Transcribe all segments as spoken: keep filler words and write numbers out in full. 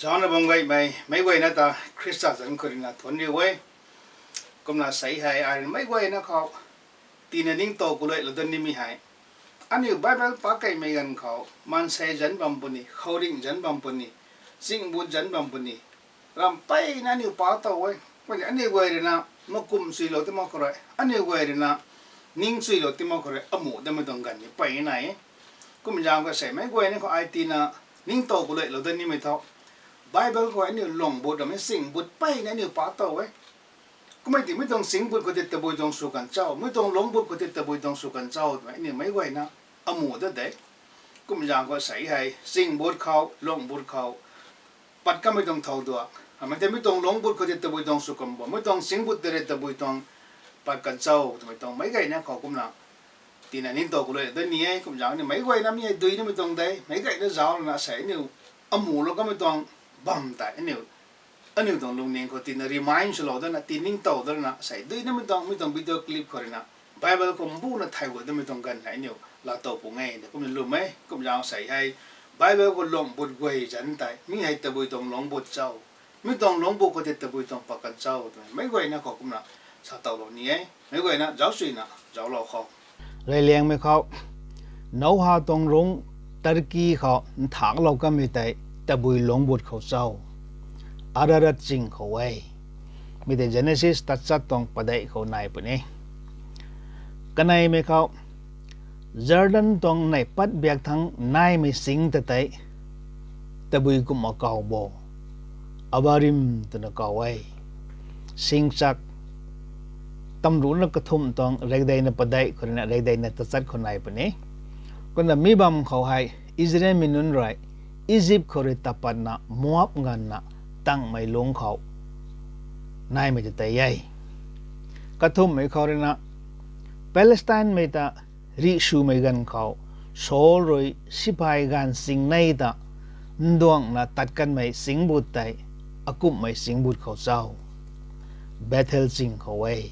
Zaucna bam gaymei meic guayna ta Khrista zanc khou ruina thuanc riu e. Kumna sei hei ai meic guayna khou tina ningtow khou luailou dat nimei hei, aniu Bible pac keymei ganv khou maansei zanc bam puni, khouringh zanc bam puni, zingbut zanc bam puni, ram mpeyna aniu pac tow e. Kumna aniu guay ruina makum chuilou ti mak khou rui, aniu guay ruina ning chuilou ti mak khou rui amuh datmei tuang ganv ni mpeyna nai e. Kum zaeng khou sei meic guayna khou ai tina ningtow khou luailou dat nimei thu, Bible khou aniu lungh but ramei zingbut mpeyna aniu pac tow e. Kummei tei mi tuang zingbut khou tei tabui tuang sw kan cho, mi tuang lungh but khou tei tabui tuang sw kan cho twmei aniu meic guayna amuh dat de. Kum zaeng khou sei hei zingbut khou, lungh but khou pat kanmei tuang thow duak, amei tei mi tuang lungh but khou tei tabui tuang sw kan bo, mi tuang zingbut tei rui tabui tuang pat kan cho twmei tuang meic guayna khou kumna tina ningtow khou luailou dat ni e. Kum zaeng ni meic guayna mi hei dui nimei tuang de, meic guayna zauc lana sei aniu amuhlou kanmei tuang bam tei aniu aniu tuang lungning khou tina remind swlou dana, tiningtow dana sei dui nimei tuang, mi tuang video clip khou ruina Bible khou mbuna thay gut datmei tuang ganv hei aniu laatow puni e. Kumna lwm e, kum zaeng sei hei Bible khou lungh but guay zanc tei mi hei tabui tuang lungh but cho, mi tuang lungh but khou tei tabui tuang pat kan cho twmei meic guayna khou kumna sa towlou ni e. Meic guayna zauc suina zauclou khou, reyliangmei khou, Noah tuang rungc Turkey khou nthaklou kanmei tei tabui lungh but khou cho? Ararat ching khou e. Mi tei Genesis tachat tuang padeih khou nai puni. Kaneimei khou, Jordan tuang neih pat biak thangc naimei sing ta tei tabui kumna kaw bo? Abarim twna kaw e. Singchak tamruhna kathumh tuang rekdeina padeih khou ruina rekdeina tachat khou nai puni. Kumna mi bam khou hei Israelmei nunc rui Egypt khou rui tapatna Moab nganvna tangmei lungc khou naimei ta tei e. Kathumhmei khou ruina Palestinemei ta rih swmei ganv khou Saul rui sipai gaanv singnei ta nduangna tat kanmei singbut tei akumhmei singbut khou cho? Bethel ching khou e.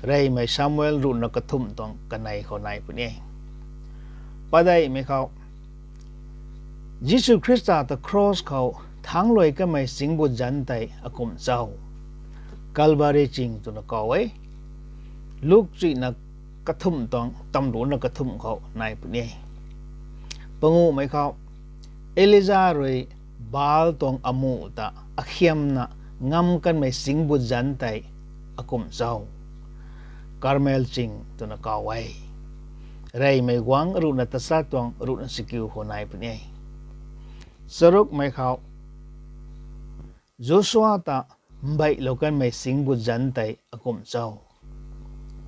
Reymei Samuel ruhna kathumh tuang kanei khou nai puni. Padeihmei khou, Jisu Khrista ta cross khou thangc luai kanmei singbut zanc tei akumh cho? Calvary ching twna kaw e. Luk chuihna kathumh tuang tamruhna kathumh khou nai puni. Panguhmei khou, Elija rui Baal tuang amuh ta akhiamna ngam kanmei singbut zanc tei akumh cho? Karmel ching twna kaw e. Reymei guangc ruhna tachat tuang ruhna chakiu khou nai puni. Charukmei khou, Joshua ta mbeihlou kanmei singbut zanc tei akumh cho?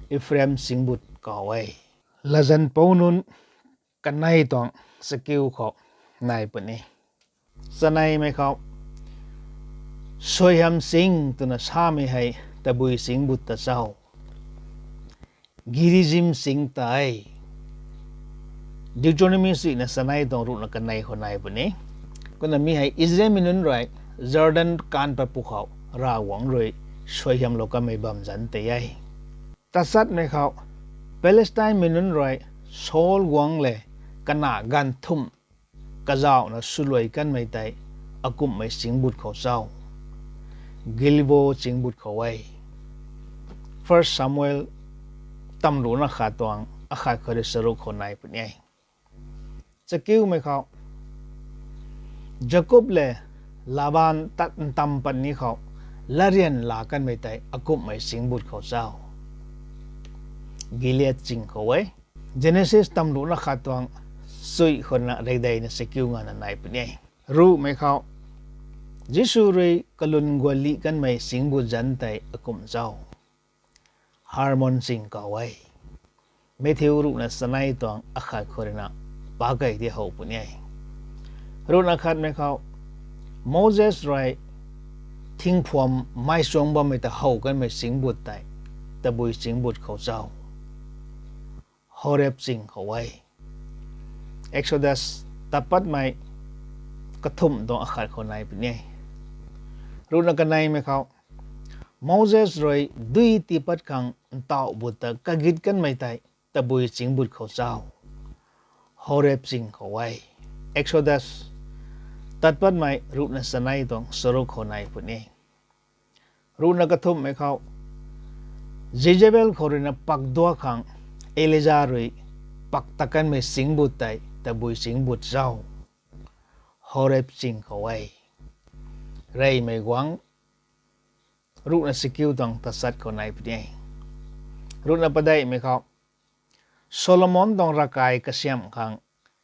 Ephraim singbut kaw e. Latzan pou nunc kanei tuang chakiu khou nai puni. Chaneimei khou, Suaihiam sing twna samei hei tabui singbut ta cho? Gerizim sing tei. Deuteronomy chuihna chanei tuang ruhna kanei khou nai puni. Kumna mi hei Israelmei nunc rui Jordan kaanv pat pwkhou Ravguangc rui suaihiamlou kanmei bam zanc tei e. Tachatmei khou, Palestinemei nunc rui Saul guangc lev kana ganv thumh kazauhna swluai kanmei tei akumhmei singbut khou cho? Gilboa singbut khou e. First Samuel tamruhna khat tuang akhat khou rui charuk khou nai puni e. Chakiumei khou, Jakob lev Laban tat ntam patni khou latryan laa kanmei tei akumhmei singbut khou cho? Gilead ching khou e. Genesis tamruhna khat tuang chuih khou ruina rekdeina chakiu nganvna nai puni e. Ruhmei khou, Jisu rui kalun gualih kanmei singbut zanc tei akumh cho? Harmon ching kaw e. Matthew ruhna chanei tuang akhat khou ruina pakei di how puni e. Ruhna khatmei khou, Moses rui thingphuam mei chuang bammei ta how kanmei singbut tei tabui singbut khou cho? Horeb ching khou e. Exodus tapatmei kathumh tuang akhat khou nai puni e. Ruhna kaneimei khou, Moses rui dui tiipat khang ntauh but ta kagit kanmei tei tabui singbut khou cho? Horeb ching khou e. Exodus Tat patmei ruhna chanei tuang charuk khou nai puni e. Ruhna kathumhmei khou, Jezebel khou ruina pakduak khang Elija rui pak ta kanmei chingbut tei tabui chingbut cho? Horeb ching khou e. Reymei guangc ruhna chakiu tuang tachat khou nai puni e. Ruhna padeihmei khou, Solomon tuang ravkai kasiamh khang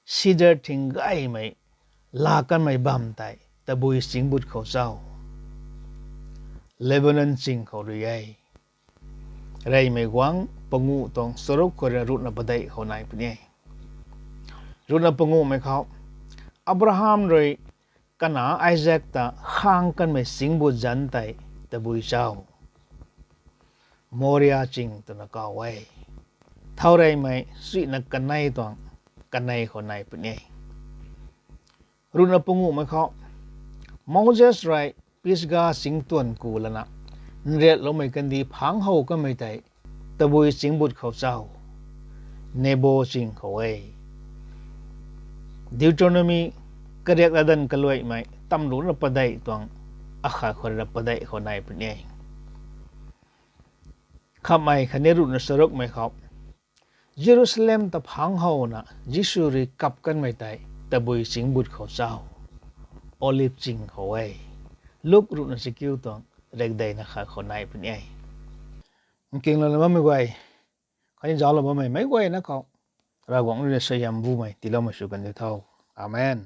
sidar thing gaymei laa kanmei bam tei tabui chingbut khou cho? Lebanon ching khou rui e. Reymei guangc panguh tuang charuk khou ruina ruhna padeih khou nai puni e. Ruhna panguhmei khou, Abraham rui kanac Isak ta khang kanmei chingbut zanc tei tabui cho? Moria ching twna kaw e. Thaureymei chuihna kanei tuang kanei khou nai puni e. Ruhna panguhmei khou, Moses rui Pisga chingtuan ku lana nriatloumei kandih phangc how kanmei tei tabui chingbut khou cho? Nebo ching khou e. Deuteronomy kariak latdanv kaluaimei tamruhna padeih tuang akhat khou ruina padeih khou nai puni e. Khamhmei khatni ruhna charukmei khou, Jerusalem ta phangc howna Jisu rui kap kanmei tei tabui chingbut khou cho? Olive ching khou e. Luk ruhna chakiu tuang rekdeina khat khou nai puni e. Nkinglou bammei guay khatni zauclou bammei meic guayna khou Ravguangc rui suaihiam bumei tiiloumei sw kan diu tho. Amen.